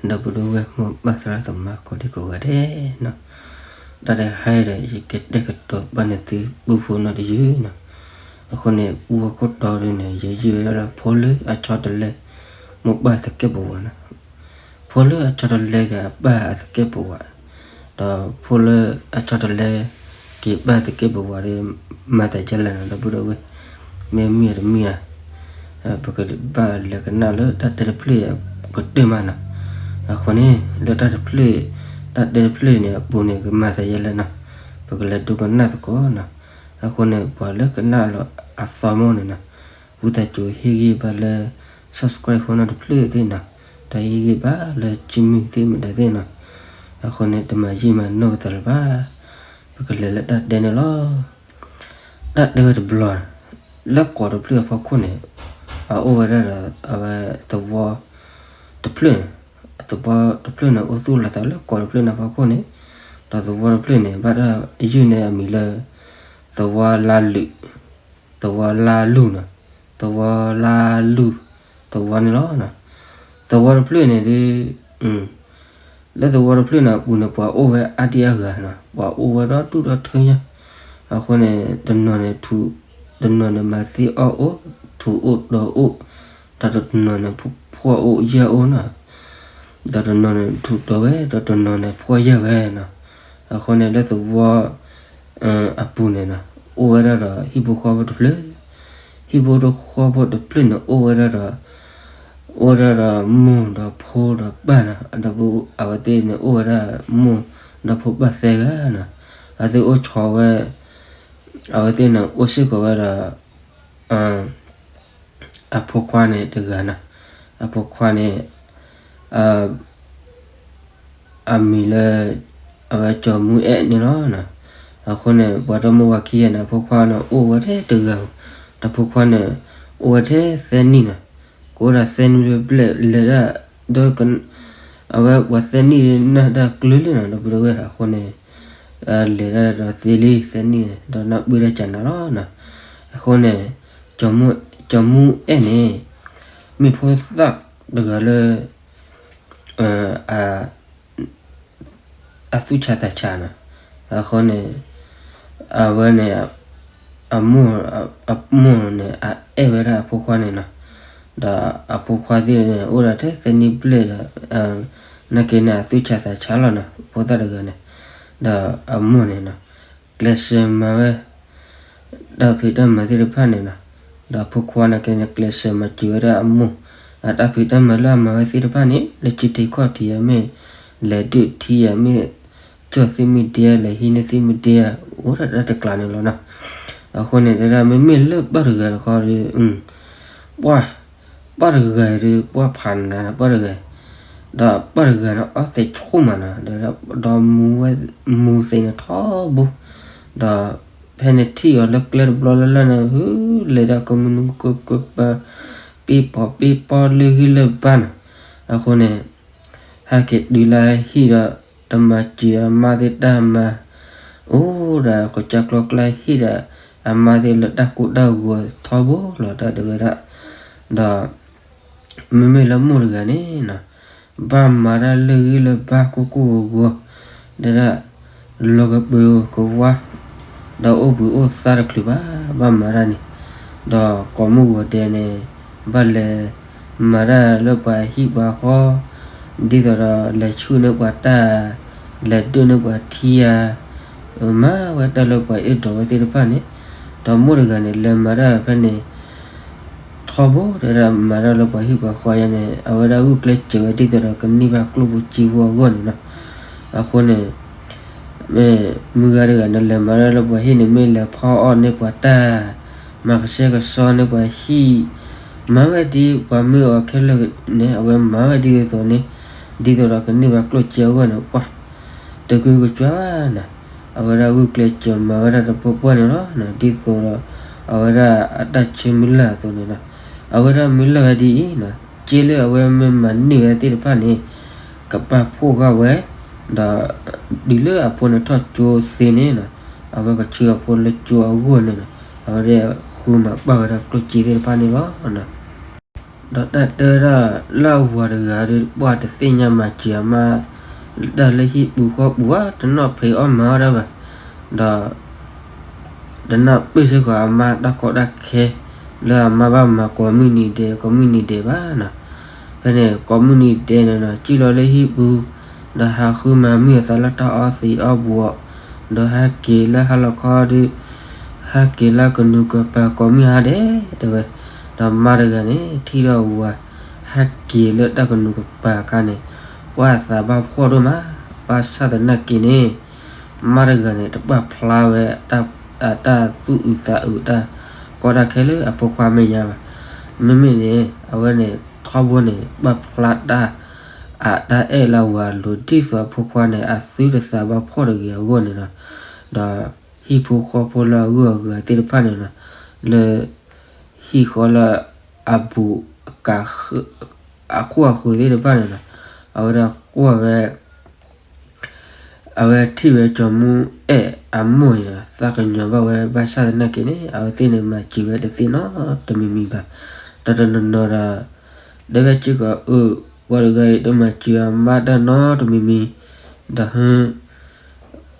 ဒီပုၢ်ဒီဝဲၢ်မိၢ်ပၢ်သရၣ်သမါကိးဒံကိးဂၤဒဲးနီၤ, တၢ်တဟါအံၤဒီး ယကတဲကတိၤဘၣ်န့ၢ်သုပုၢ်ဖိနီၢ်တယုၢ်နီၤ. အဃိန့ၣ် ပူဝဲခိၣ်တီဒုန့ၣ် ယယုၢ်ဝဲဒၣ်ဒီး ဖိလၢအဆီတလဲ မိၢ်ပၢ်သကဲးပဝးနီၤ. ဖိလၢအဆီတလဲက့ၤအပၢ်အသကဲးပဝး, ဒီးဖိလၢအဆီတလဲက့ၤပၢ်သကဲးပဝးဒီး မၤသးဒ်လဲၣ်နီၤ ဒီပုၢ်ဒီဝဲၢ်, မ့ၢ်မ့ၢ်ဧါတမ့ၢ်ဧါ, ပကဘၣ်လဲၤကနၣ်လၢတၢ်တဲတဖျၢၣ်အကတၢၢ်မးနီၤ. အဃိန့ၣ် လၢတၢ်တဖျၢၣ်, တၢ်တဲတဖျၢၣ်န့ၣ်အပူၤန့ၣ် ကမၤသးဒ်လဲၣ်နီၤ, ပကလဲၤဒိကနၣ်သကိးနီၤ. အဃိန့ၣ် ပှၤလၢကနၣ်လီၤအသီမီၢ်န့ၣ်နီၤ, ဝံသးစူၤဟ့ၣ်ဂံၢ်ဘါလၢ subscribe ဖိနီၣ်တဖျၢၣ်သ့ၣ်နီၤ, ဒီးဟ့ၣ်ဂံၢ်ဘါလၢကၠံမုၢ်သ့ၣ်မတၤသ့ၣ်နီၤ. အဃိန့ၣ် တမၤယံာ်မၤနီၢ်ပသးလၢၤဘၣ်, ပကလဲၤလၢတၢ်တဲန့ၣ်လီၤ. တၢ်တဲဝဲတဘျီ, လၢကီးတဖျၢၣ်အဖီခိၣ်န့ၣ် အအိၣ်ဝဲဒၣ်ဒီးအဝဲသဝီတဖျၢၣ်န့ၣ်, သဝီတဖျၢၣ်န့ၣ် အိၣ်သူၣ်လီၤသးလၢကီးတဖျၢၣ်န့ၣ်အဖီခိၣ်န့ၣ်, ဒီးသဝီတဖျၢၣ်န့ၣ် ဘၣ်တၢ်ယုၢ်န့ၢ်အမံၤလၢ သဝီလါလုာ်, သဝီလါလုာ်နီၤ, သဝီလါလုာ်, သဝီန့ၣ်လီၤ. သဝီတဖျၢၣ်န့ၣ်ဒီး လၢသဝီတဖျၢၣ်န့ၣ်အပူၤန့ၣ် ပှၤအိၣ်ဝဲအါဒံအါဂၤနီၤ, ပှၤအိၣ်ဝဲဒီဒူၣ်ဒီထၢညါ. အဃိန့ၣ် တနီၤန့ၣ် တနီၤန့ၣ်မၤသ့အီၣ်အိၣ်, ထူးအိၣ်တီၤအိၣ်, ဒီးတနီၤန့ၣ် ဖှီၣ်အိၣ်ယာ်အိၣ်နီၤ, ဒီးတနီၤန့ၣ်ထူးတီၤဝဲ, ဒီးတနီၤန့ၣ်ဖှီၣ်ယာ်ဝဲနီၤ. အဃိန့ၣ်လၢသဝီ အပူၤန့ၣ်နီၤ အိၣ်ဝဲဒၣ်ဒီးဟံၣ်ဖိဃီဖိတဖျၢၣ်, ဟံၣ်ဖိဃီဖိတဖျၢၣ်န့ၣ် အိၣ်ဝဲဒၣ်ဒီး, အိၣ်ဝဲဒၣ်ဒီးမိၢ်ဒီးဖိဒီးပၢ်နီၤ, ဒီးအဝဲသ့ၣ်န့ၣ်အိၣ်ဝဲဒၣ်မိၢ်ဒီးဖိပၢ်သၢဂၤနီၤ. အဝဲသ့ၣ်အိၣ်ဆိးဝဲ, အဝဲသ့ၣ်န့ၣ်အိၣ်စ့ၢ်ကီးဝဲဒီး အဖိခွါန့ၣ်တဂၤနီၤ, အဖိခွါန့ၣ် အမံၤလၢ အဝဲကၠီၤမူအဲၣ်န့ၣ်လီၤ. အဃိန့ၣ် ပှၤဒီမိၢ်ဝၤခံဂၤန့ၣ် အဖိခွါန့ၣ်အိၣ်ဝဲထဲတဂၤဧိၤ, ဒီးဖိခွါန့ၣ် အိၣ်ဝဲထဲသၢနံၣ်နီၤ, ကအိၣ်ဒၣ်သၢနံၣ်ဘျဲၣ်ဘျဲၣ်လဲၤဒၣ်, ဒီး အဝဲပှၤသၢနံၣ်နၢ်ဒၣ်ကျၢၤလံနီၤ ဒီပုၢ်ဒီဝဲၢ်. အဃိန့ၣ် လဲၤဒၣ်ဒီးသ့လံသၢနံၣ်န့ၣ် ဒီးနၢ်ပၢၢ်တၢ်ကနၤလီၤနီၤ. အဃိန့ၣ် ကၠီၤမူအဲၣ်န့ၣ် မ့ၢ်ဖိသၣ်တဂၤလၢ အသူၣ်ဆးသးဆးနီၤ. အဃိန့ၣ် အဝဲန့ၣ် အမိၢ်, အမိၢ်န့ၣ် အအဲၣ်ဝဲဒၣ်အဖိခွါန့ၣ်နီၤ. ဒီးအဖိခွါသ့ၣ်န့ၣ် အိၣ်ဒၣ်ထဲသၢနံၣ်ဘျဲၣ်ဒီး နာ်က့န့ၣ် အသူၣ်ဆးသးဆးလီၤနီၤ ဖိသၣ်တဂၤန့ၣ်. ဒီးအမိၢ်န့ၣ်နီၤ ကျဲးစၢးမၤဝဲ တၢ်ဖံးတၢ်မၤသ့ၣ်တဖၣ်န့ၣ်နီၤ. ဒီးအဖိခွါနာ်က့န့ၣ် ကျဲးစၢးမၤစၢၤဝဲဒၣ်အမိၢ် အတၢ်ဖံးတၢ်မၤလၢအမၤဝဲသ့ၣ်တဖၣ်န့ၣ် လၢကၠံထံခီၣ်ထံးဧါမ့ၢ် လဲၤဒုးထံဧါမ့ၢ် ကၠီၣ်သ့ၣ်မ့ၢ်ဒ့ဧါ လဲၤဟံးန့ၢ်သ့ၣ်မ့ၢ်ဒ့ဧါ အိၣ်ဒၣ်တၢ်တကျးန့ၣ်လီၤနီၤ. အဃိန့ၣ် တဲဒၣ်မ့မ့ၢ်လၢပၢ်တဂၤတခီဒီး ပှၢ်, ပၢ်တဂၤအံၤဒီး ပှၢ်ဖးနးနၤ ပၢ်တဂၤအံၤ, ဒီးပၢ်တဂၤန့ၣ် အီၣ်သ့းဆိကမိၣ်မးနီၤ, ဒီးမူဝဲ, မူသ့းန့ၣ်ထီဘိ, ဒီးဖဲန့ၣ်ထံၣ်အီၤလၢကျဲတဘျီလၢ်လၢ်န့ၣ် ဟူးလဲၤဒၣ်ကမူနူကပၢၤ ပ့ၢ်ပိာ်ပ့ၢ်ပီလၢဂံၢ်လၢဘါနီၤ. အဃိန့ၣ် ဟဲက့ၤတုၤလၢဟံၣ်ဒီး တမၤစၢၤအမါသ့ၣ်တၢ်မၤ, အိၣ်ဒၣ်ကစၢ်ကျီကျါဟံၣ်ဒီး အမါသ့ၣ်လၢတၢ်ကိၢ်တၢ်ဂီၤထီဘိလီၤတၢ်တဲဝဲဒၣ်. ဒီး မ့မ့ၢ်လၢမိၢ်တဂၤန့ၣ်နီၤ ဘၣ်မၤတၢ်လၢဂံၢ်လၢဘါကိၢ်ကိၢ်ဂီၤဂီၤ, တဲဒၣ် လီၤကပၢၤကဝါ, ဒီးအိၣ်ဘှံးအိၣ်သါတချုးဘၣ် ဘၣ်မၤတၢ်န့ၣ်, ဒီးကိးမုၢ်ဂီၤဒဲးန့ၣ် ဘၣ်လဲၤမၤတၢ်လၢပှၤဟံၣ်ပှၤဃီ, ဒ်သိးဒီးလဲၤဆူၣ်န့ၢ်ပှၤတၢ်, လဲၤဒုးန့ၢ်ပှၤထံဧါ, မၤဝဲတၢ်လၢပှၤအဲၣ်ဒိးဝဲသ့ၣ်တဖၣ်န့ၣ်, ဒီးမိၢ်တဂၤန့ၣ် လဲၤမၤတၢ်ဖဲန့ၣ် ထီဘိတဲဒၣ်မၤတၢ်လၢပှၤဟံၣ်ပှၤဃီယါန့ၣ် အဝဲဒၣ်ဂုာ်ကျဲးစၢးဝဲဒ်သိးဒီးကန့ၢ်ဘၣ်ကျိၣ်ဖိစ့ဖိအဂီၢ်န့ၣ်လီၤ. အဃိန့ၣ် မ့ၢ်မုၢ်ဂၤတဂၤန့ၣ် လဲၤမၤတၢ်လၢပှၤဟံၣ်န့ၣ် မ့ၢ်လဲၤဖီအီၣ်န့ၢ်ပှၤတၢ်, မၤကဆှဲကဆှီန့ၢ်ပှၤဟံၣ်, မၤဝဲဒ်ပှၤမၢအီၤခဲလၢာ်န့ၣ် အဝဲမၤဝဲဒ်သိးသိးန့ၣ်, ဒ်သိးဒီးကန့ၢ်ဘၣ်ကျိၣ်စ့အဂီၢ်န့ၣ် ပှၤတဂုာ်ကစၢ်ဘၣ်နီၤ. အဝဲဒၣ်ဂုာ်ကျဲးစၢးမၤဝဲဒၣ်တပှဲၤပှဲၤန့ၣ်လီၤ. ဒ်သိးဒီး အဝဲဒၣ်အတၢ်ဆၢမုၢ်လၢ်အသိးန့ၣ်လီၤ. အဝဲဒၣ်မ့ၢ်လၢာ်ဝဲဒ်အံၤနီၤ, စ့လၢအဝဲမ့ၢ်မၤန့ၢ်ဝဲသ့ၣ်တဖၣ်န့ၣ် ကပာ်ဖှိၣ်ဃာ်ဝဲ, ဒီး တုၤလၢအဖိန့ၣ်ထီၣ်ကၠိသ့န့ၣ်နီၤ, အဝဲကဆှၢအဖိလၢကၠိအဂီၢ်န့ၣ်နီၤ, အဝဲဒၣ်ဃုမၤပာ်ဝဲဒၣ်ကျိၣ်စ့သ့ၣ်တဖၣ်န့ၣ်လီၤ. ဒီးတၢ်တဲဝဲဒၣ်လၢအဝၤတဂၤဒီး ပှၤတသ့ၣ်ညါမၤစၢၤအမါ တၢ်လၢဟံၣ်ပူၤဃီပူၤဘၣ်, တနီၣ်ဖံးအီၣ်မၤအီၣ်ဒၣ်ဘၣ်, ဒီး တနၢ်ပၢၢ်စ့ၢ်ကီးအမါတၢ်ကီတၢ်ခဲ လၢအမါဘၣ်မၤကိးမုၢ်နံၤဒဲး ကိးမုၢ်နံၤဒဲးဘၣ်နီၤ. ဖဲန့ၣ် ကိးမုၢ်နံၤဒဲးန့ၣ်နီၤ စံၣ်လီၤလၢဟံၣ်ပူၤ ဒီးဟးဃုမၤမုာ်အသးလၢတၢ်အီသံးအီၣ်ဘှီး, ဒီးဟဲက့ၤလၢဟါလီၤခီဒီး ဟဲက့ၤလၢကနူၤကပၤကိးမုၢ်ဟါဒဲးတဲဝဲ, ဒီးမါတဂၤန့ၣ် ထံၣ်ဒီးအဝၤ ဟဲက့ၤလၢတၢ်ကနူၤကပၤအခါန့ၣ် ပှၤအသးဘၣ်ဖှီၣ်ဒိၣ်မး, ဘၣ်ဆၣ်သနာ်က့န့ၣ် မါတဂၤန့ၣ် တပာ်ဖျါဝဲ တၢ်သူၣ်အုးသးအုးတၢ်ကီတၢ်ခဲလၢအဖိခွါမဲာ်ညါဘၣ်. မ့မ့ၢ်န့ၣ် အဝဲန့ၣ် ထီဘိန့ၣ် ပာ်ဖျါတၢ် အတၢ်အဲၣ်လၢအဝၤအလိၤ ဒ်သိးအဖိခွါန့ၣ် အသုတသးဘၣ်ဖှီၣ်တဂ့ၤအဂီၢ်န့ၣ်လီၤ. ဒီးဟံၣ်ဖိဃီဖိလၢအဂုၤအဂၤသ့ၣ်တဖၣ်န့ၣ်လီၤ, လၢ ဟံၣ်ဃီလၢအဘူးအကး အခိၣ်အဃၢၤသ့ၣ်တဖၣ်န့ၣ်လီၤ, အဝဲဒၣ်ကွၢ်ဝဲ အဝဲထံၣ်ဝဲကၠီၤမူအဲၣ်အမိၢ်န့ၣ်ဒီး သးကညီၤဘၣ်ဝဲ ဘၣ်ဆၣ်သနာ်က့န့ၣ် အဝဲသ့ၣ်န့ၣ်မၤစၢၤဝဲတသ့နီတမံၤမံၤဘၣ်. ဒီးတနီၤနီၤဒီး တဲဝဲစ့ၢ်ကီး အၢ ပှၤတဂၤအံၤ တမၤစၢၤအမါတၢ်နီတမံၤမံၤ, ဒီးဟ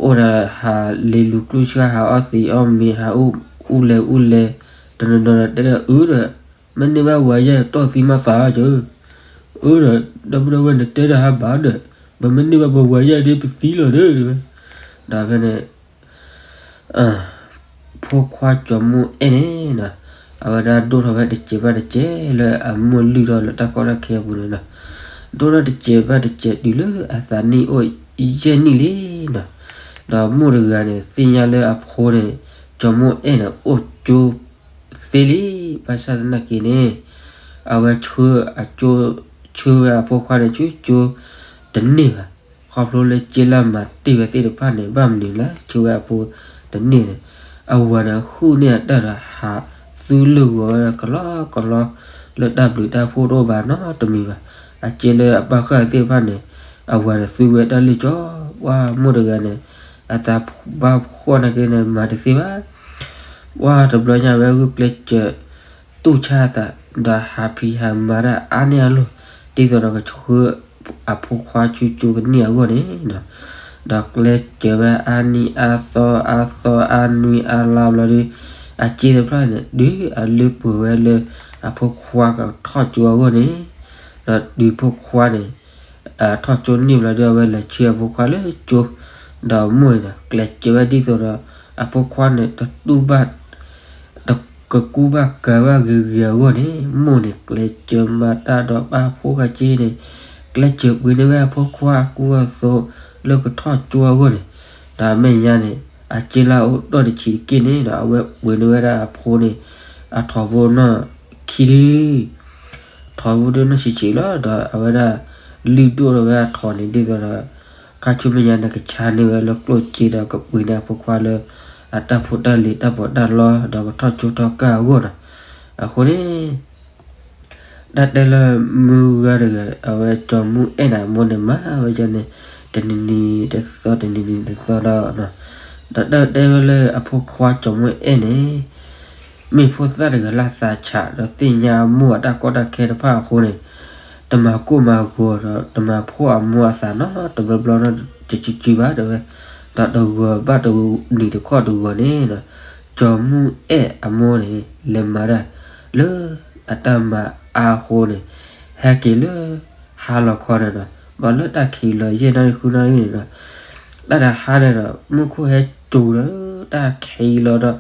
အိၣ်ဒီးဟးလ့ၤလူၤကျူဆှၣ် ဟးအီသံးအီမ့ၤ ဟးအူလဲၤအူလဲၤ, တနီၤနီၤဒီးတဲဒီး အၢဒီး မ့ၢ်န့ၢ်ဘၣ်ဝၤယဲၢ်တီၢ်သံမၤသးကၢ, အၢဒီး ဒီပုၢ်ဒီဝဲၢ်နတဲတၢ်ဟးဘၣ်ဒီး ပမ့ၢ်န့ၢ်ဘၣ်ပဝၤယဲၢ်ဒ်ပသံလီၤဒီး တဲဝဲ, ဒီးဖဲန့ၣ် ဖိခွါကၠီၤမူအဲၣ်န့ၣ်ဒီး အဝဲဒၣ်ဒိၣ်ထီၣ်ဝဲတစဲးဘၣ်တစဲးလၢအမိၢ်လုၢ်ထီၣ်လၢတၢ်ကီတၢ်ခဲအပူၤန့ၣ်ဒီး ဒိၣ်ထီၣ်တစဲးဘၣ်တစဲးတုၤလၢအသးနံၣ်အိၣ်ယဲၢ်နံၣ်လံဒီး ဒီးမိၢ်တဂၤန့ၣ် သ့ၣ်ညါလၢအဖိန့ၣ် ကၠီၤမူအဲၣ်န့ၣ် အိၣ်ကၠိသ့လံ, ဘၣ်ဆၣ်သနာ်က့န့ၣ် အဝဲဆှၢအကၠိ ဆှၢဝဲအဖိခွါန့ၣ် ဆူကၠိတန့ၢ်ဘၣ်. ခီဖျိလၢစ့လၢမၤတ့ၢ်ဝဲသ့ၣ်တဖၣ်န့ၣ် ဘၣ်မနုၤလၢဆှၢဝဲအဖိတန့ၢ်န့ၣ် အဝၤန့ၣ် ဟုၣ်န့ၢ်အတၢ်ဒီးဟးသူလၢာ်ဂီၤဝဲကလီကလီ လၢတၢ်ဘျုးတၢ်ဖှိၣ်တအိၣ်ဘၣ်နီတမံၤဘၣ်. အစ့လၢအပာ်ဃာ်သ့ၣ်တဖၣ်န့ၣ် အဝၤန့ၣ်သူဝဲတၢ်လၢာ်ကၠီ, ပှၤမိၢ်တဂၤန့ၣ် အသးဘၣ်ဖှီၣ်နာ်က့န့ၣ် မၤတသ့ဘၣ်. ပှၤတဘျီညါဝဲဂုာ်ကျဲးစၢး တူၢ်ဆါအသး ဒီးဟးဖံးဟးမၤတၢ်အါန့ၢ်အလီၢ် ဒ်သိးဒီးကဆှၢအဖိခွါဆူကၠိကန့ၢ်အဂီၢ်န့ၣ်ဒီး ဒီးကျဲးစၢးဝဲအါနံၣ်အါသီအါသီအါနွံအါလါဘျီဒီး အစ့တဖၣ်န့ၣ် တုၤအလုၢ်ပှ့ၤဝဲလၢအဖိခွါကထီၣ်ကၠိအဂီၢ်န့ၣ် ဒီးတုၤဖိခွါန့ၣ် ထီၣ်ကၠိန့ၢ်ဘျီဒီး အဝဲလဲၤဆှၢအဖိခွါလၢကၠိ, ဒီးမိၢ်န့ၣ်ဒီး ကျဲးစၢးဝဲဒ်သိးဒီး အဖိခွါန့ၣ် တတူၢ်ဘၣ် တကကူဘၣ်ကၤဘၣ်ဂ့ၤဂ့ၤအဂီၢ်န့ၣ် မိၢ်န့ၣ် ကျဲးစၢးမၤတၢ်ဒီးပာ်ဖှိၣ်ခါက့န့ၣ် ကျဲးစၢးပှ့ၤန့ၢ်ဝဲအဖိခွါအကူအသိးလၢကထီၣ်ကၠိအဂီၢ်န့ၣ်, ဒီးအမဲာ်ညါန့ၣ် အစ့လၢအအိၣ်ဒီးတဆံးတက့ၢ်န့ၣ်ဒီး အဝဲပှ့ၤန့ၢ်ဝဲဒၣ်အဖိန့ၣ် အထိးဖိနီၢ်ခံဒု ထိးဖိဒုနီၢ်ဆံးဆံးလီၤ. ဒီးအဝဲဒၣ်လုၢ်ဒိၣ်ထီၣ်ဝဲအထိးန့ၣ် ဒ်သိးဒီး ခါဆူမဲာ်ညါန့ၣ် ကဆါန့ၢ်ဝဲလၢကျိၣ်စ့ဒီးကပှ့ၤန့ၢ်အဖိခွါလၢ အတၢ်ဖိတၢ်လံၤတၢ်ပီးတၢ်လီ ဒီးကထီၣ်ကၠိထီၣ်ကၢ်အဂီၢ်နီၤ. အဃိန့ၣ် တၢ်တဲလၢမုၢ်ဂၤတဂၤ အဝဲကၠီၤမူအဲၣ်န့ၣ် အမိၢ်န့ၣ်မၤဝဲဒ်န့ၣ် တနံၤနံၤတသီ တနံၤနံၤတသီဒီး ဒီးတၢ်တဲဝဲလၢအဖိခွါကၠီၤမူအဲၣ်န့ၣ် မ့ၢ်ဖိသၣ်တဂၤလၢအသးဆး ဒီးသ့ၣ်ညါအမိၢ်အတၢ်ကီတၢ်ခဲတဖၣ်အဃိန့ၣ် တမၤကိၢ်မၤဂီၤဒီး တမၤဖှီၣ်အမိၢ်အသးနီတဘျီဘျီနီတစုစုဘၣ်တဲဝဲ, ဒီးတဂီၤဘၣ်တနံၤတခီတဂီၤန့ၣ် ကၠီၤမူအဲၣ်အမိၢ်န့ၣ် လဲၤမၤတၢ် လၢအတၢ်မၤအါအဃိန့ၣ် ဟဲက့ၤလၢ ဟါလီၤခီန့ၣ်ဒီး ဘၣ်လၢတၢ်ခံးလီၤယဲၢ်နၣ်ရံၣ်ဃုနၣ်ရံၣ်န့ၣ်ဒီး တၢ်တဟါန့ၣ်ဒီး မူခိၣ်ဟဲစူၤဒီး တၢ်ခံးလီၤဒီး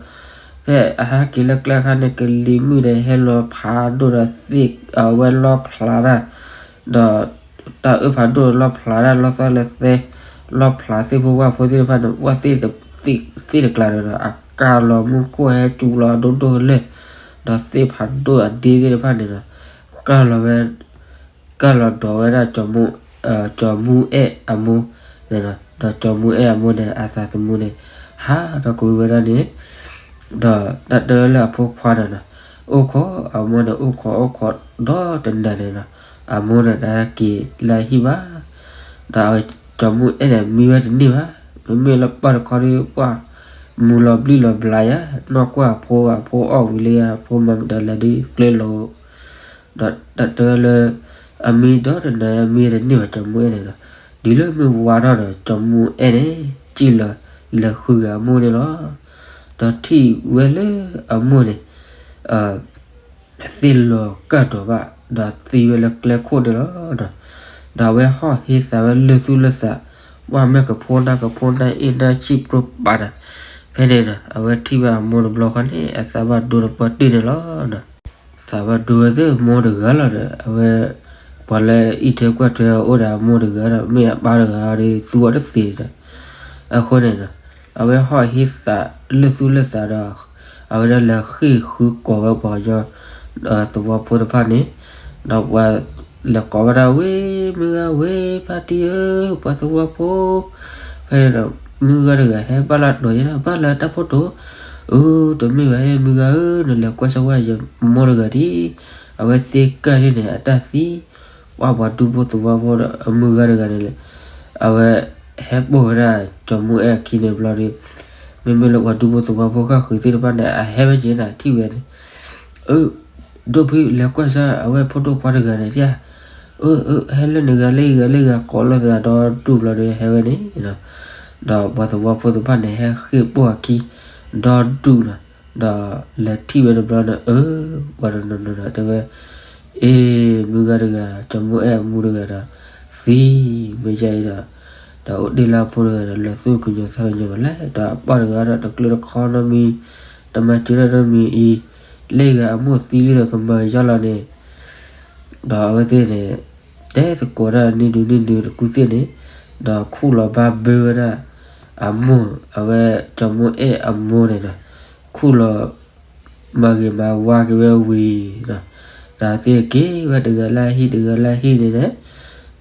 ဖဲအဟဲက့ၤလၢကျဲအခါန့ၣ် ကလံၤမုၢ်ဒီးဟဲလီၤဖးဒိၣ်ဒီးသ့ၣ် အဝဲလီဖျးတၢ် ဒီး တၢ်အၢၣ်ဖးဒိၣ်လီဖျးတၢ် လီသီၣ်လၢသဲ လီဖျးသ့ၣ်ဖိဝၣ်ဖိသ့ၣ်တဖၣ်န့ၣ် ဝၣ်သ့ၣ်တကျါန့ၣ်ဒီး အကၢ်လီၤ မူခိၣ်ဟဲစူၤလီၤဒိၣ်ဒိၣ်လဲၣ် ဒီးသ့ၣ်ဖးဒိၣ်အဒ့သ့ၣ်တဖၣ်န့ၣ်ဒီး ကၢ်လီၤဝဲ ကၢ်လီၤဒီးဝဲဒၣ် ကၠီၤမူအဲၣ်အမိၢ်န့ၣ်ဒီး ဒီးကၠီၤမူအဲၣ်အမိၢ်န့ၣ် အသးသမူန့ၣ် ဟးထီၣ်ကွံာ်ဝဲဒၣ်န့ၣ် ဒီးတၢ်တဲဝဲလၢအဖိခွါန့ၣ်ဒီး အိၣ်ခိး အမိၢ်န့ၣ် အိၣ်ခိးအိၣ်ခိးဒီးတနၤန့ၣ်ဒီး အမိၢ်န့ၣ်တဟဲက့ၤလၢအဟံၣ်ဘၣ် ဒီးကၠီၤမူအဲၣ်န့ၣ် မံဝဲတန့ၢ်ဘၣ် မ့မ့ၢ်လၢပှၢ်တခီဒီး ပှၢ်မူလီၤဘျံၣ်လီၤဘျါယါ နီၢ်ကွၢ်အဖိ အဖိအီၣ်ဝံၤလၢယါ အဖိမၤမတၤလဲၣ်ဒီး ကျဲလီၤ ဒီးတၢ်တဲဝဲလၢ အမံဒီတနၤအမံတန့ၢ်ဘၣ် ကၠီၤမူအဲၣ်န့ၣ်ဒီး တုၤလၢမုၢ်ဝါထီၣ်ဒီး ကၠီၤမူအဲၣ်န့ၣ် စံၣ်လီၤလဲၤဃုဂၤအမိၢ်န့ၣ်လီၤ. ဒီးထံၣ်ဝဲလၢအမိၢ်န့ၣ် သ့ၣ်လီၤကၢ်ဒိးဘၣ် ဒီးသံဝဲလၢကျဲခိၣ်န့ၣ်လီၤ. ဒီးအဝဲဟီၣ်ဟ့သးဝဲလၢသူၣ်လၢသး, ပှၢ်မဲာ်ကဖိနၢ်ကဖိနၢ်အ့ၣ်နၢ်ဆံၣ်ပြိပာ်တၢ်, ဖဲန့ၣ်ဒီး အဝဲထံၣ်ဘၣ်အမိၢ်တဘျီဃီန့ၣ် အသးဘၣ်ဒိတပှၢ်တၢၢ်န့ၣ်လီၤ. သးဘၣ်ဒိဝဲသ့ၣ်မိၢ်တဂၤလီၤဒီး အဝဲ ပှၤလၢအအံးထွဲကွၢ်ထွဲအအိၣ်ဒီးအမိၢ်တဂၤဒီး မ့ၢ်အပၢ်တဂၤဒီး သူအီၤတသ့ဒီး အဃိန့ၣ်ဒီး အဝဲဟီၣ်ဟ့သးလၢသူၣ်လၢသးဒီး အဝဲဒၣ်လဲၤဃ့ၢ်ဃုကိးဝဲပှၤကညီ သဝီဖိတဖၣ်န့ၣ်, ဒီးပှၤလဲၤကိးဝဲဒၣ်ဝဲ မုၢ်ဂၤဝဲ ဖါတံၢ်ဧၢ, ပှၤသဝီဖိ, ဖဲန့ၣ်ဒီး မုၢ်ဂၤတဂၤဟဲဘၣ်လၢတီၤယဲဒၣ် ဘၣ်လၢတၢ်ဖိတိၤ, အၢ တမ့ၢ်ဘၣ် မုၢ်ဂၤဧၢ, နလဲၤကွၢ်ဆၢဝဲယမိၢ်တဂၤဒံး, အဝဲသ့ကၢၢ်ဒ်န့ၣ် အတၢ်သံ ပှၤပှၤဒူဖိသဝီဖိဒီး အမုၢ်ဂၤတဂၤန့ၣ်လဲၣ်, အဝဲဟဲပိာ်ဝဲဒၣ်ကၠီၤမူအဲၣ်အခံန့ၣ်ဘျီဒီး မ့မ့ၢ်လၢပှၤဒူဖိသဝီဖိဃၣ်ဃုာ်သ့ၣ်တဖၣ်န့ၣ် အဟဲဝဲက့ၤန့ၣ် ထံၣ်ဝဲန့ၣ်, အၢ ဒိၣ်ဖုလဲၤကွၢ်ဆၢအဝဲဖိဒိၣ်ခွါတဂၤန့ၣ်ဧါ, အၢ အၢ ဟဲလၢန့ၣ်ဂၤလၢဂၤလၢဂၤ ကိးလိာ်သးဒီဒူၣ်ဘျီဒီးဟဲဝဲန့ၣ်, ဒီးပှၤသဝီဖိသ့ၣ်တဖၣ်န့ၣ် ဟဲဃ့ၢ်ပိာ်အခံ ဒီဒူၣ်နီၤ, ဒီးလဲၤထံၣ်ဝဲတဘျီန့ၣ် အၢ ပှၤတနီၤနီၤဒီးတဲဝဲ အ့ မုၢ်ဂၤတဂၤ ကၠီၤမူအဲၣ်အမူတဂၤဒီး သံမ့ၢ်ယါအံၤဒီး ဒီးအိၣ်တ့ၢ်လၢအဖိတဂၤဒီး လၢသူၣ်ကညီၤသးကညီၤဘၣ်လဲၣ်, ဒီးအပၢ်တဂၤဒီးတကျၢၤတခီနီတမံၤ, တမၤစၢၤတၢ်နီတမံၤအံၤ, လၢဂၤအမိၢ်သံလံဒီးကမၤယါလီၤန့ၣ်, ဒီးအဝဲသ့ၣ်န့ၣ် တဲသကိးတၢ်နံၣ်ဒုနံၣ်ဒုတကူၣ်သ့ၣ်န့ၣ်, ဒီးခူၣ်လီၤဘၣ်ဘၢဝဲဒၣ် အမိၢ် အဝဲကၠီၤမူအဲၣ်အမိၢ်န့ၣ်ဒီး ခူၣ်လီၤ မၤဂ့ၤမၤဝါက့ၤဝဲဝံၤဒီး ဒီးသ့ၣ်က့ၤဝဲတဂၤလၢဟံၣ်တဂၤလၢဟံၣ်န့ၣ်န့ၣ်,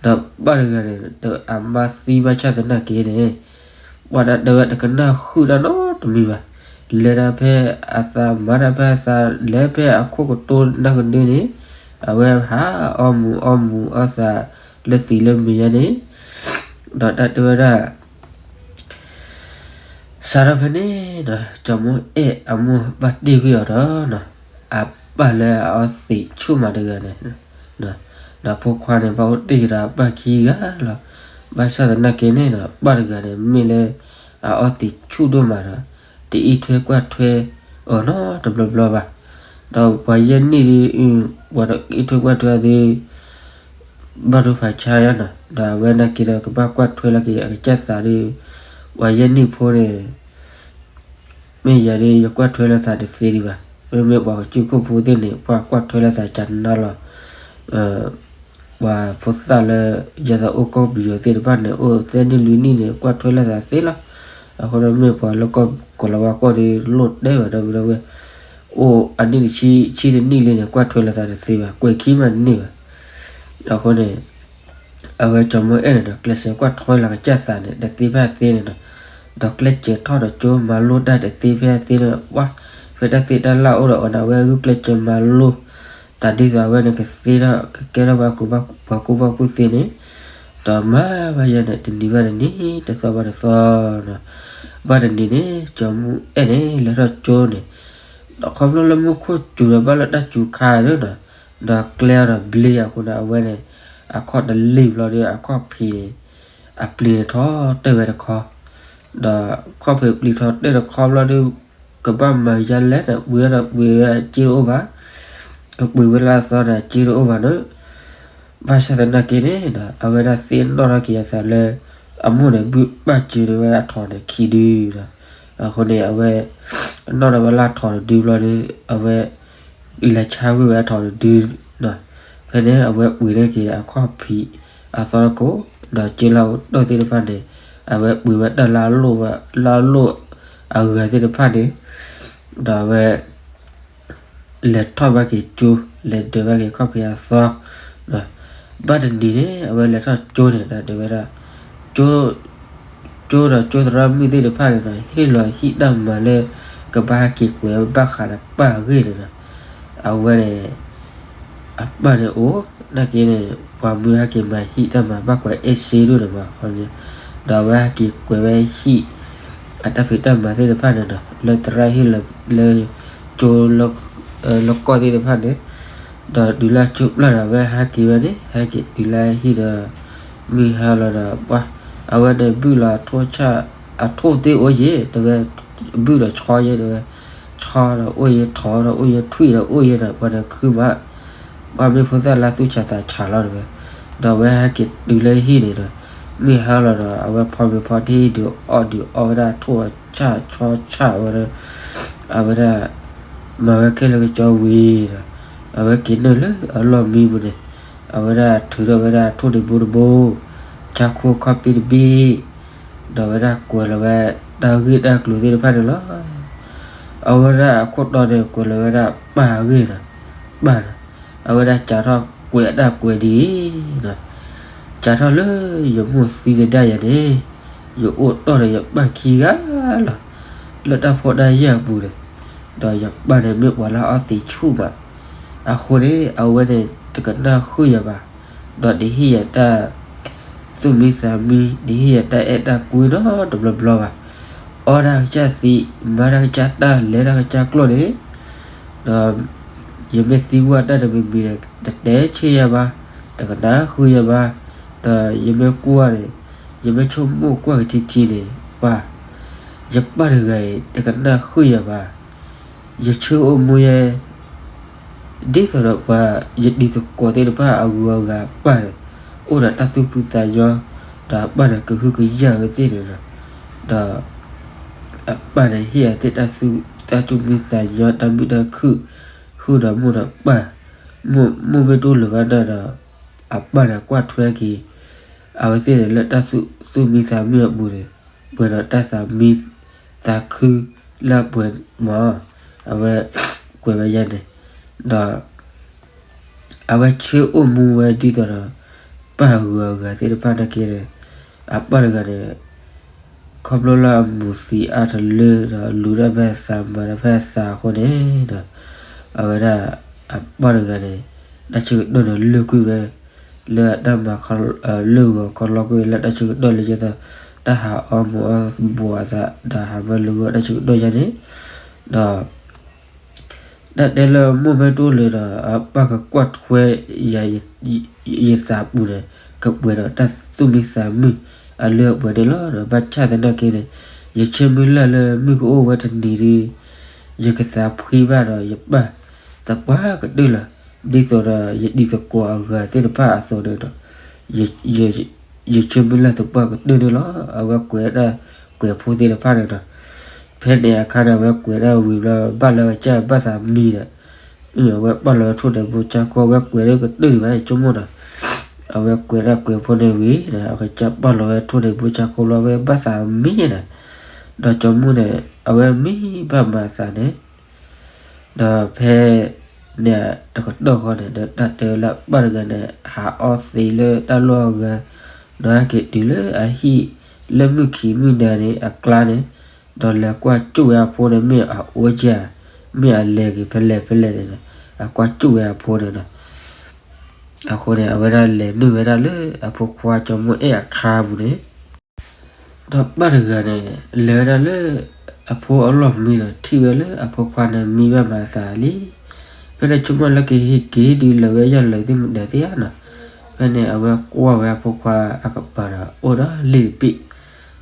ဒီးပၢ်တဂၤန့ၣ် အမါသံဘၣ်ဆၣ်သနာ်က့န့ၣ် ပှၤတၢ်တဲဝဲတကနၣ်ဃုာ်တၢ်နီတမံၤဘၣ်, လဲၤတၢ်ဖဲအသး မၤတၢ်ဖဲအသး လဲၤဖဲအခိၣ်ကတိၤနၢ်ကဒုန့ၣ်, အဝဲဟးအီမူၤအီမူၤအီသးလၢသံးလၢမံၤယါန့ၣ်, ဒီးတၢ်တဲဝဲဒၣ် စးထီၣ်ဖဲန့ၣ်ဒီး ကၠီၤမူအဲၣ်အမိၢ်ဘၣ်တ့ၢ်ကွံာ်အီၤဒီး အပၢ်လၢအအီသံးဆူၣ်မးတဂၤန့ၣ်, ဒီးဖိခွါန့ၣ် ဘၣ်အိၣ်တ့ၢ်ဒီးအပၢ်ခံဂၤလီၤ. ဘၣ်ဆၣ်သနာ်က့န့ၣ်ဒီး ပၢ်တဂၤန့ၣ် မ့ၢ်လၢအအီသံးဆူၣ်ဒိၣ်မးဒီး တအံးထွဲကွၢ်ထွဲအီၤနီတဘျီဘျီဘၣ်. ဒီးပှၤယဲၢ်နံၣ်ဒု ပှၤတအံးထွဲကွၢ်ထွဲအီၤဒု ဘၣ်ဒိဖးဆါယါနီၤ, ဒီးအဝဲနာ်က့ဒီး ကဘၣ်ကွၢ်ထွဲလီၤက့ၤအကစၢ်သးဒု, ပှၤယဲၢ်နံၣ်ဖိန့ၣ် မ့ၢ်ယၤဒု ယကွၢ်ထွဲလီၤသးတသ့ဒံးဘၣ်. မ့မ့ၢ်ပှၤကစၢၢ်ခိၣ်ဖိသ့ၣ်န့ၣ် ပှၤကွၢ်ထွဲလီၤသးကနါလီၤ. ပှၤဖိသၣ်လၢ ယဲသိးအိၣ်ကီၢ်ပယီၤသ့ၣ်တဖၣ်န့ၣ် အိၣ်သၢနံၣ်လွံၢ်နံၣ်န့ၣ် ကွၢ်ထွဲလီၤသးသ့လီၤ. အဃိဒီးမ့ၢ်ပှၤလၢကီၢ်ကီၤလၤဝါကီၢ်ဒီး လိၣ်တဲဘၣ်ဒီပုၢ်ဒီဝဲၢ်, အိၣ်အနံၣ်တဆံ ဆံတနံၣ်လံန့ၣ် ကွၢ်ထွဲလီၤသးတသ့ဘၣ်, ကွဲးခံမးတန့ၢ်ဘၣ်. အဃိန့ၣ် အဝဲကၠီၤမူအဲၣ်န့ၣ်ဒီး ကျဲးစၢးကွၢ်ထွဲလီၤကစၢ်သးန့ၣ် တသ့ဖဲအသ့န့ၣ်နီၤ, ဒီးကျဲးစၢးထီၣ်ဒီးကၠိမၤလိတၢ်တသ့ဖဲအသ့န့ၣ် ပှၤ ဖဲတၢ်သ့တၢ်လၢ်အိၣ်ဒီးအီၤန့ၣ် အဝဲဂုာ်ကျဲးစၢးမၤလိ သးဒ်သိးအဝဲန့ၣ်ကသ့ထီၣ် ကကဲထီၣ်ဘၣ်ကူၣ်ဘၣ်ကူၣ်သ့န့ၣ်, ဒီးမၤဘၣ်ယဲန့ၣ် တနံၤဘၣ်တနံၤ တသီဘၣ်တသီနီၤ. ဘၣ်တနံၤန့ၣ် ကၠီၤမူအဲၣ်န့ၣ် လဲၤထီၣ်ကၠိန့ၣ် ဒီးခီဖျိလၢမူခိၣ်စူၤဒီးဘၣ်လၢတၢ်စူၤခါဒီးနီၤ, ဒီးကျဲအီၤဒီးဘျ့အဃိန့ၣ် အဝဲန့ၣ် အခီၣ်တလံၢ်ဘျီဒီး အခီၣ်ဖံးန့ၣ် အပျံၤထီၣ်တ့ၢ်ဝဲတခီ, ဒီးခီၣ်ဖံးပျံၤထီၣ်တ့ၢ်တခီဘျီဒီး ကဘၣ်မၤယါလဲၣ်န့ၣ် ပှ့ၤဝဲဒီးပှ့ၤဝဲအစ့တအိၣ်ဘၣ်, ကပှ့ၤဝဲလၢအသီန့ၣ် အစ့တအိၣ်ဘၣ်န့ၣ်, ဘၣ်ဆၣ်သနာ်က့န့ၣ်ဒီး အဝဲဒၣ်သ့ၣ်နီၣ်ထီၣ်က့ၤအသးလၢ အမိၢ်န့ၣ် ဘုၣ်ဘၣ်စၢၤဝဲအထိးန့ၣ်ခံဒုဒီး, အဃိန့ၣ် အဝဲ နီၣ်ထီၣ်ဝဲလၢအထိးတဒုဘျီဒီး အဝဲ လဲၤဆါကွံာ်ဝဲအထိးတဒုဒီး ဖဲန့ၣ် အဝဲပှ့ၤထီၣ်က့ၤအခီၣ်ဖံးအသီတကိး ဒီးစ့လၢအအိၣ်တ့ၢ်သ့ၣ်တဖၣ်န့ၣ် အဝဲပှ့ၤဝဲတၢ်လၢအလိၣ်ဝဲ လၢအလိၣ်အဂၤသ့ၣ်တဖၣ်န့ၣ် ဒီးအဝဲ လဲၤထီၣ်ဘၣ်က့ၤကၠိ လဲၤဒၢးဘၣ်က့ၤခီၣ်ဖံးအသီ, ဘၣ်တနံၤန့ၣ် အဝဲလဲၤထီၣ်ကၠိန့ၣ်ဒီး တဲဝဲဒၣ် ကၠိ ကၠိဒီးကၠိသရၣ်မုၣ်သ့ၣ်တဖၣ်န့ၣ်ဒီး ဟ့ၣ်လီၤဟံၣ်တၢ်မၤလၢ ကဘၣ်ဟဲက့ၤကွဲးဘၣ်ဃးဒီးပၢ်အဂ့ၢ်န့ၣ်ဒီး အဝဲန့ၣ် အပၢ်န့ၣ်အိၣ် နာ်က့န့ၣ် ပှၤမၢဟဲက့ၤမၤဟံၣ်တၢ်မၤဘၣ်ကွဲးအဲၣ်စ့ဒိၣ်န့ၣ်မး, ဒီးအဝဲဟဲက့ၤကွဲးဝဲဟံၣ် အတၢ်ဖံးတၢ်မၤသ့ၣ်တဖၣ်န့ၣ်ဒီး လၢသရၣ်ဟ့ၣ်လီၤလၢ ကၠိ လၢကီၢ်သ့ၣ်တဖၣ်န့ၣ် ဒီးတုၤလၢအကၠိပျၢ်ဒီး အဝဲဟဲက့ၤဝဲန့ၣ် ဟဲက့ၤတုၤလၢဟံၣ်ဒီး မုၢ်ဟါလီၤဒီး ပှၤ အဝဲန့ၣ်ဘုၣ်လီၤအထိၣ်ဆၣ် အထိၣ်သ့ၣ်အိၣ်ယဲၢ် တဲဝဲ, ဘုၣ်ဒီးဆီယဲၢ် တဲဝဲ, ဆီဒီးအိၣ်ယဲၢ် ထိးဒီးအိၣ်ယဲၢ် ထွံၣ်ဒီးအိၣ်ယဲၢ်ဒီး ပှၤန့ၣ်ခုမး ပှၤမ့ၢ်ဖိသၣ်လၢသူၣ်ဆးသးဆးလီၤ တဲဝဲ. ဒီးအဝဲဟဲက့ၤတုၤလၢဟံၣ်န့ၣ်ဒီး မုၢ်ဟါလီၤဒီး အဝဲဖီမ့ၤဖီထံ ဒုးအီၣ်ဒုးအီဝဲဒၣ်ထိၣ်ဆၣ်ဆီဆၣ်ဝဲဒီး အဝဲဒၣ် မၤဝဲခဲလၢာ်ကကၠီဝံၤဒီး အဝဲက့ၤနုာ်လၢအလီၢ်မံပူၤန့ၣ် အဝဲဒၣ်ထုးထီၣ်ဝဲဒၣ်ထိၣ်ဒံးဘိတဘိ, ဆါခိၣ်ခီၣ်ဖံးတဘ့ၣ်, ဒီးအဝဲဒၣ်ကွဲးလီၤဝဲ တၢ်ဂ့ၢ်တၢ်ကျိၤသ့ၣ်တဖၣ်န့ၣ်လီၤ. အဝဲဒၣ်အခိၣ်တီန့ၣ် ကွဲးလီၤဝဲဒၣ်ပၢ်အဂ့ၢ်ဒီး ပၢ်ဒီး အဝဲဒၣ်စးထီၣ်ကွဲးတၢ်ကွဲးဒ်အံၤဒီး စးထီၣ်လၢယမိၢ်သံတဒၣ်ယၤန့ၣ် ယအိၣ်တီၢ်ဒီးယပၢ်ခံဂၤလီၤ လၢတၢ်ဖိတၢ်ယာ်အပူၤန့ၣ်, ဒီးယပၢ်န့ၣ်မ့ၢ်ပှၤလၢအီသံးဆူၣ်မး, အဃိန့ၣ် အဝဲန့ၣ်တကနၣ်ဃုာ်ယၤဘၣ်, ဒီးတဟ့ၣ်ယၤတၢ်သူၣ်မံသးမံ တဟ့ၣ်ယၤတၢ်အဲၣ်တၢ်ကွံနီတဘျီဘျီဘၣ်, အီၣ်တၢ်ကစၢ်သံ မၤတၢ်ကစၢ်တၢ် လဲၤတၢ်ကစၢ်ကျိာ်န့ၣ် ဒီး ယမ့ၢ်သံကွၢ်တၢ်တမံၤမံၤန့ၣ် တတဲဆၢယၤဘၣ်, တကနၣ်ဃုာ်ယၤဘၣ်, ဒီးယမ့ၢ်ကွၢ်န့ၣ် ယမ့ၢ်ဆိကမိၣ်ကွၢ်ကထံထံန့ၣ် ပှၤ ယပၢ်တဂၤအံၤ တကနၣ်ဃုာ်ယၤဘၣ်, ယဆၢအိၣ်မူယဲ ဒ်သိးဒီးပှၤ ယတံၤသကိးသ့ၣ်တဖၣ်အဂုၤအဂၤအပၢ်န့ၣ် အိၣ်ဒီးတၢ်သူၣ်ဖှံသးညီ, ဒီးအပၢ်န့ၣ်ကဟုကယာ်ဝဲသ့ၣ်န့ၣ်ဒီး ဒီး အပၢ်န့ၣ်ဟ့ၣ်အဝဲသ့ၣ်တၢ်သူၣ် တၢ်သူၣ်မံသးညီ တၢ်မုာ်တၢ်ခုၣ်, ဃုာ်ဒီးမိၢ်ဒီးပၢ်, မိၢ်မ့ၢ်တအိၣ်လၢၤဘၣ်ဒီး အပၢ်န့ၣ်ကွၢ်ထွဲက့ၤ အဝဲသ့ၣ်န့ၣ်လၢတၢ်သူၣ်မံသးမုာ်အပူၤန့ၣ် ပှဲၤဒီးတၢ်သးမံသးခုလၢအပှဲၤမး, အဝဲကွဲးဝဲယဲန့ၣ်, ဒီး အဝဲဆၢအိၣ်မူဝဲဒ်သိးဒီး ပၢ်ဂုၤအဂၤသ့ၣ်တဖၣ်နာ်က့န့ၣ်, အပၢ်တဂၤန့ၣ် ခီဖျိလၢအမိၢ်သံအါတလၢဒီး လူၤတၢ်ဖဲအသး မၤတၢ်ဖဲအသးအဃိန့ၣ်ဒီး အဝဲဒၣ်အပၢ်တဂၤန့ၣ် တၢ်ဆၢကတီၢ်န့ၣ်လၢာ်ကွံာ်ဝဲ လၢအတၢ်မၤ လၢဂီၤခီလီၤကွံာ်ဝဲလၢတၢ်ဆၢကတီၢ်လၢယဲသိး တၢ်ဟးအီမူၤအီဘှီးအသး ဒီးဟးမၢလၢဂီၤတၢ်ဆၢကတီၢ်ယဲန့ၣ်, ဒီး တၢ်တဲလၢမိၢ်မ့ၢ်တအိၣ်လၢၤဒီး အပၢ်ကကွၢ်ထွဲ ယသးပူၤန့ၣ် ကပှဲၤဒီးတၢ်သူၣ်မံသးမုာ်အလၢအပှဲၤန့ၣ်လီၤ. ဒီးဘၣ်ဆၣ်သနာ်က့န့ၣ် ယဆၢမုၢ်လၢ်လၢမုၢ်ကအိၣ်ဝဲတနံၤဒီး ယကသးဖှံဘၣ်ဒီးယပၢ်သပှၢ်ကတၢၢ်လီၤ. ဒ်သိးဒီးယတံၤသကိးအဂၤသ့ၣ်တဖၣ်အသိးန့ၣ်ဒီး ယဆၢမုၢ်လၢ်သပှၢ်ကတၢၢ်န့ၣ်လီၤ. အဝဲကွဲးတၢ်ကွဲးဖိသ့ၣ်တဖၣ်န့ၣ်ဒီး ဖဲန့ၣ်အခါန့ၣ် အဝဲကွဲးဒၣ်ဝံၤဘျီ ဘၣ်လၢကစၢ်ဘၣ်သးမံဒီး အဝဲပာ်လီၤဝဲထိၣ်ဒံးဘိဆါခိၣ် အဝဲကွဲးဒၣ်ကတၢၢ်ဒံးဘၣ် ဆိကမိၣ်ဒီး အဝဲကွဲးဒၣ်ကွဲးဖိန့ၣ်ဝံၤဒီး အကစၢ်ပာ်လီၤဝဲထိၣ်ဒံးဘိဆါခိၣ်လီၤ အဝဲဘၣ်သးမံဒီး ဒီးကၠီမူန့ၣ် အဝဲမံဘၣ်မၤအသးန့ၣ် ဒီးဖဲန့ၣ်တကတီၢ်ဃီန့ၣ် ဒီးတၢ်တဲဝဲလၢအပၢ်တဂၤန့ၣ် ဟးအီသံးလၢတၢ်လီၢ်အဂၤ ဒီးဟဲက့ၤတုၤလၢအဟံၣ်လၢမုၢ်ခံမုၢ်နၤန့ၣ်အကျါန့ၣ် ဒီးလဲၤကွၢ်ကၠိၣ်ဝဲအဖိန့ၣ် မ့ၢ်အအိၣ်ဧါ မ့ၢ်အလဲၤက့ၤဖဲလဲၣ်ဖဲလဲၣ်န့ၣ်ဒီး အကွၢ်ကၠိၣ်ဝဲအဖိန့ၣ်ဒီး အဃိန့ၣ် အဝဲဒၣ်လဲၤနုာ်ဝဲဒၣ်လၢအဖိခွါကၠီမူအဲၣ်အခါပူၤန့ၣ် ဒီးပၢ်တဂၤန့ၣ် လဲၤဝဲဒၣ်လၢ အဖိအလီၢ်မံဒီး ထံၣ်ဝဲလၢအဖိခွါန့ၣ်မံဘၣ်မၤအသးလံ. ဖဲန့ၣ်ဆိကမိၣ်လၢကဟ့ၣ်က့ၤဒုးလၢာ်ဝဲယၢ်လၢာ်သ့ၣ်မတၤသ့ဧါနီၤ. ဖဲန့ၣ်အဝဲကွၢ်ဝဲအဖိခွါအကပၤဒီး အိၣ်ဒီးလ့ၣ်တဘ့ၣ်,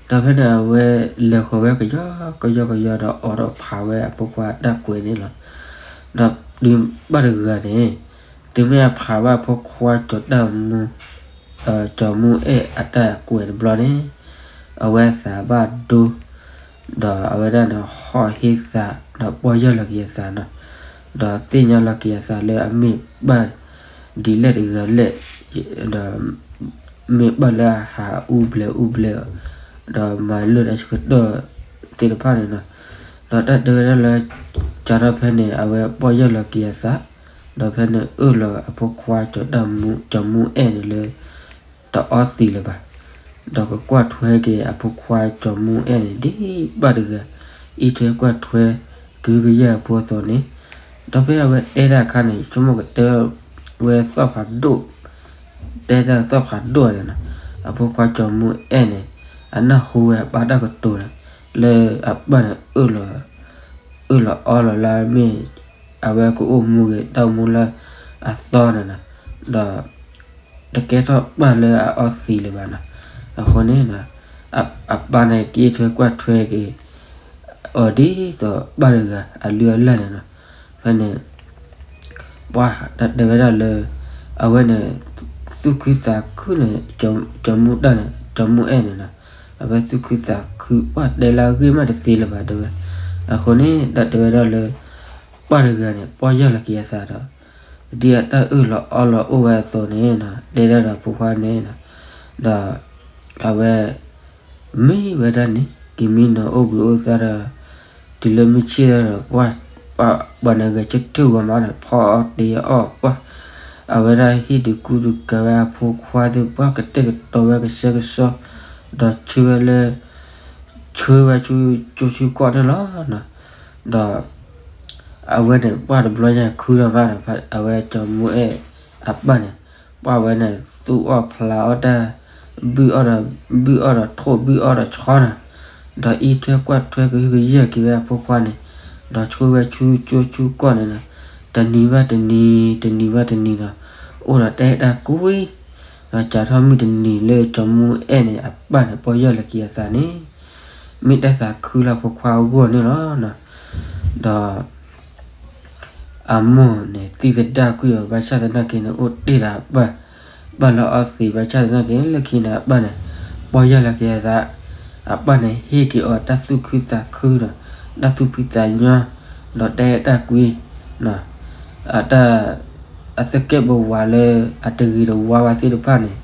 ဒီးဖဲန့ၣ်အဝဲလဲၤဃီၤဝဲကယီကယီကယီဒီး အိးထီၣ်ဖးဝဲအဖိခွါအတၢ်ကွဲးန့ၣ်လီၤ. ဒီးတုၤပၢ်တဂၤန့ၣ် တုၤမ့ၢ်အဖးဘၣ်အဖိခွါကၠီၤတၢ်မူ ကၠီၤမူအဲၣ်အတၢ်ကွဲးတဘျီန့ၣ် အဝဲအသးဘၣ်ဒိ ဒီးအဝဲဒၣ်န့ၣ် ဟီၣ်ဟ့သး ဒီးပီၢ်ယၢ်လီၤက့ၤအသးနီၤ, ဒီးသ့ၣ်ညါလီၤက့ၤအသးလၢအမ့ၢ်ပၢ်ဒ်လဲၣ်တဂၤလဲၣ်, ဒီး မ့ၢ်ပၢ်လၢအဟးအူဘျဲးအူဘျဲး ဒီးမၤလၢတၢ်ဆၢကတီၢ်သ့ၣ်တဖၣ်န့ၣ်နီၤ, ဒီးတၢ်တဲဝဲဒၣ်လၢ စးထီၣ်ဖဲန့ၣ် အဝဲပီၢ်ယၢ်လီၤက့ၤအသး, ဒီးဖဲန့ၣ်အၢၣ်လီၤအဖိခွါကၠီၤတၢ်မူ ကၠီၤမူအဲၣ်န့ၣ်လၢ တအီသံးလၢၤဘၣ်, ဒီးကကွၢ်ထွဲက့ၤအဖိခွါကၠီၤမူအဲၣ်န့ၣ် ဒ်ပၢ်တဂၤ အံးထွဲကွၢ်ထွဲ ကဟုကယာ်အဖိအသိးန့ၣ်, ဒီးဖဲအဝဲတဲတၢ်အခါန့ၣ် ဆိကမိၣ်ကတဲဝဲသီၣ်ဖးဒိၣ်, တဲတၢ်သီၣ်ဖးဒိၣ်န့ၣ်နီၤ, အဖိခွါကၠီၤမူအဲၣ်န့ၣ် အနၢ်ဟူဝဲအပၢ်တၢ်ကတိၤန့ၣ် လၢအပၢ်န့ၣ် အၢၣ်လီၤအီလီၤလၢမ့ၢ် အဝဲကအိၣ်မူဂ့ၤ တၢ်အိၣ်မူလၢ အသီန့ၣ်နီၤ, ဒီးတကဲထီၣ်ပှၢ်လၢအအီသံးလၢၤဘၣ်နီၤ. အဃိန့ၣ် အပၢ်န့ၣ်က့ၤထွဲကွၢ်ထွဲက့ၤ အီၤဒ်သိးပၢ်တဂၤအလုၢ်အလၢ်န့ၣ်နီၤ. ဖဲန့ၣ် ပှၢ်တဲဝဲဒၣ်လၢ အဝဲန့ၣ် သူၣ်ခုသးခုန့ၣ် ကၠီၤမူတၢ်န့ၣ် ကၠီၤမူအဲၣ်န့ၣ်နီၤ, အဝဲသူၣ်ခုသးခု ပှၢ်တဲလၢအဂ့ၢ်မးတသ့လၢၤဘၣ်တဲဝဲ. အဃိန့ၣ် တၢ်တဲဝဲဒၣ်လၢ ပှၢ်တဂၤန့ၣ် ပီၢ်ယၢ်လီၤက့ၤအသးဒီး ဒ်အတၢ်အၢၣ်လီၤအီလီၤအိၣ်ဝဲအသိးန့ၣ်နီၤ, တဲဒၣ်ဒီးဖိခွါန့ၣ်နီၤ, ဒီး အဝဲ မ့ၢ်ဝဲဒၣ်န့ၣ် က့ၤမံနီၤအိၣ်ဘှံးအိၣ်သါဒီး တုၤလၢမုၢ်ဆ့ၣ်ဒီး ပှၢ် ပှၤနဂဲၤဆၢထၢၣ်ဂီၤမးဒီး ဖီအီၣ်တ့ၤအီၣ်ပှၢ်, အဝဲဒၣ်ဟ့ၣ်ဒုးကူဒုးကၤဝဲအဖိခွါသ့ၣ်ပှၢ်ကတဲာ်ကတီၤဝဲကဆှဲကဆှီ, ဒီးဆှၢဝဲလၢ ဆှၢဝဲဆူကၠိဆူကီၢ်န့ၣ်လီၤနီၤ. ဒီး အဝဲန့ၣ် ပှၢ်တဘျီညါခုထီၣ်ဘၣ်ဒီး အဝဲကၠီၤမူအဲၣ်အပၢ်န့ၣ် ပှၢ်ဝဲန့ၣ် သူၣ်အီၣ်ဖျးအီၣ်တၢ် ဘုၣ်အီၣ်ဒီး ဘုၣ်အီၣ်ဒီးထိၣ် ဘုၣ်အီၣ်ဒီးဆီနီၤ, ဒီးအံးထွဲကွၢ်ထွဲကဟုကယာ်က့ၤဝဲအဖိခွါန့ၣ်, ဒီးဆှၢဝဲဆူကၠိဆူကီၢ်န့ၣ်နီၤ, တနံၤဘၣ်တနံၤ တနံၤဘၣ်တနံၤဒီး အိၣ်ဒီးတၢ်အဲၣ်တၢ်ကွံ ဒီးစးထီၣ်မုၢ်တနံၤလၢကၠီၤမူအဲၣ်န့ၣ် အပၢ်န့ၣ် ပီၢ်ယၢ်လီၤက့ၤအသးန့ၣ် မ့ၢ်တၢ်သးခုလၢအဖိခွါအဂီၢ်န့ၣ်လီၤ. ဒီး အမိၢ်န့ၣ် သံသဒၣ်ကွံာ်အီၤ ဘၣ်ဆၣ်သနာ်က့န့ၣ် အိၣ်တ့ၢ်ဒီးအပၢ်, ပၢ်လၢအီသံး ဘၣ်ဆၣ်သနာ်က့ လၢခံန့ၣ် အပၢ်န့ၣ် ပီၢ်ယၢ်လီၤက့ၤအသး, အပၢ်န့ၣ် ဟ့ၣ်က့ၤအီၤတၢ်သူၣ်ခုသးခုဒီး တၢ်သူၣ်ဖှံသးညီ ဒီးတၢ်အဲၣ်တၢ်ကွံ အတၢ် အသကဲာ်ပဝးလၢ အတဂ့ၤတဝါဘၣ်သ့ၣ်တဖၣ်န့ၣ်,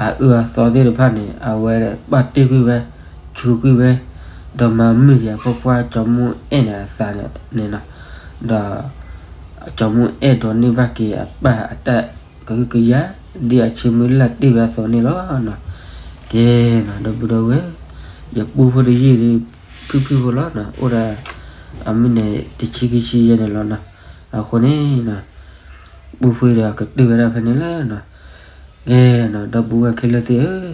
အအၢအသီသ့ၣ်တဖၣ်န့ၣ် အဝဲပာ်တ့ၢ်ကွံာ်ဝဲ, ဆူးကွံာ်ဝဲ, ဒီးမၤမုာ်က့ၤအဖိခွါကၠီၤမူအဲၣ်န့ၣ်အသးန့ၣ်နီၤ, ဒီး ကၠီၤမူအဲၣ်ဒိးန့ၢ်ဘၣ်က့ၤအပၢ်အတၢ်ကဟုကယာ် ဒ်အဆၢမုၢ်လၢ်တ့ၢ်ဝဲအသိးန့ၣ်လီၤ. ကဲနီၤ ဒီပုၢ်ဒီဝဲၢ်, ယပူဖိတယုၢ်ဒီး ဖုၣ်ဖုၣ်ဖိလီၤနီၤ, အိၣ်ဒီး အမုၢ်န့ၣ် တဆံခံဆံယဲၢ်န့ၣ်လီၤနီၤ. အဃိန့ၣ် ပူဖိဒီးကတၢၢ်ဝဲဒၣ်ဖဲန့ၣ်လီၤနီၤ. ကဲနီၤ ဒီပုၢ်ဝဲၢ်ခဲလၢာ်သ့ၣ်ဧၢ,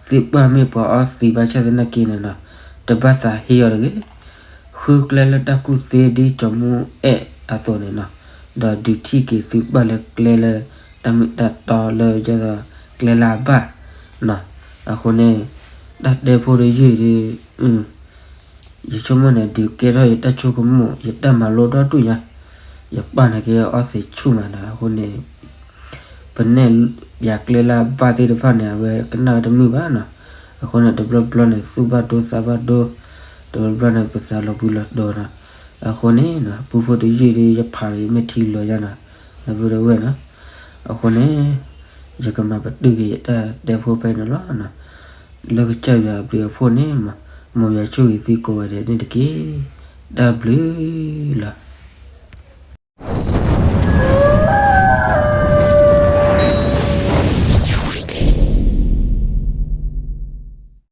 သုပၢ်မ့ၢ်ပှၤအီသံးဘၣ်ဆၣ်သနာ်က့န့ၣ်နီၤ, တဘၣ်သးဟ့အီၤတဂ့ၤ, ဃုကျဲလၢတၢ်ကူၣ်သ့ဒ်ကၠီၤမူအဲၣ်အသိးန့ၣ်နီၤ, ဒီးဒုးထံၣ်က့ၤသုပၢ်လၢကျဲလၢ တၢ်မ့ၢ်တၢ်တီလၢယဲဒီးကျဲလၢအဘၣ်နီၤ. အဃိန့ၣ် တၢ်တဲဖိတယုၢ်ဒီး ယဆိကမိၣ်န့ၣ် ဒုးကဲထီၣ်ယတၢ်ဆိကမိၣ် ယတၢ်မၤလိဒီဒူၣ်ညါ, ယပၢ်န့ၣ်က့ၤအီသံးဆူၣ်မးနီၤ. အဃိန့ၣ် ပနဲၣ်ယၤကျဲလၢအဘၣ်သ့ၣ်တဖၣ်န့ၣ် အဝဲကနၣ်ဝဲတမုာ်ဘၣ်နီၤ. အဃိန့ၣ် တဘျီဘျီန့ၣ် သူၣ်ဘၣ်ဒိသးဘၣ်ဒိ, တဘျီဘျီန့ၣ် ပသးလီၤဘှံးလီၤတီၤနီၤ. အဃိန့ၣ် ပူဖိတယုၢ်ဒီး ယဖးဒီးယမ့ၢ်ထံလီၤယါနီၤ, ဒီပုၢ်ဒီဝဲၢ်နီၤ. အဃိန့ၣ် ယကမၤပတုာ်က့ၤယတၢ်တဲဖိဖဲန့ၣ်လီၤ. လၢကစၢ်ယွၤအဘျုးအဖှိၣ်န့ၣ် မ်ယွၤဆိၣ်ဂ့ၤသုကိးဂၤဒဲးန့ၣ်တက့ၢ်. တၢ်ဘျုးလီၤ.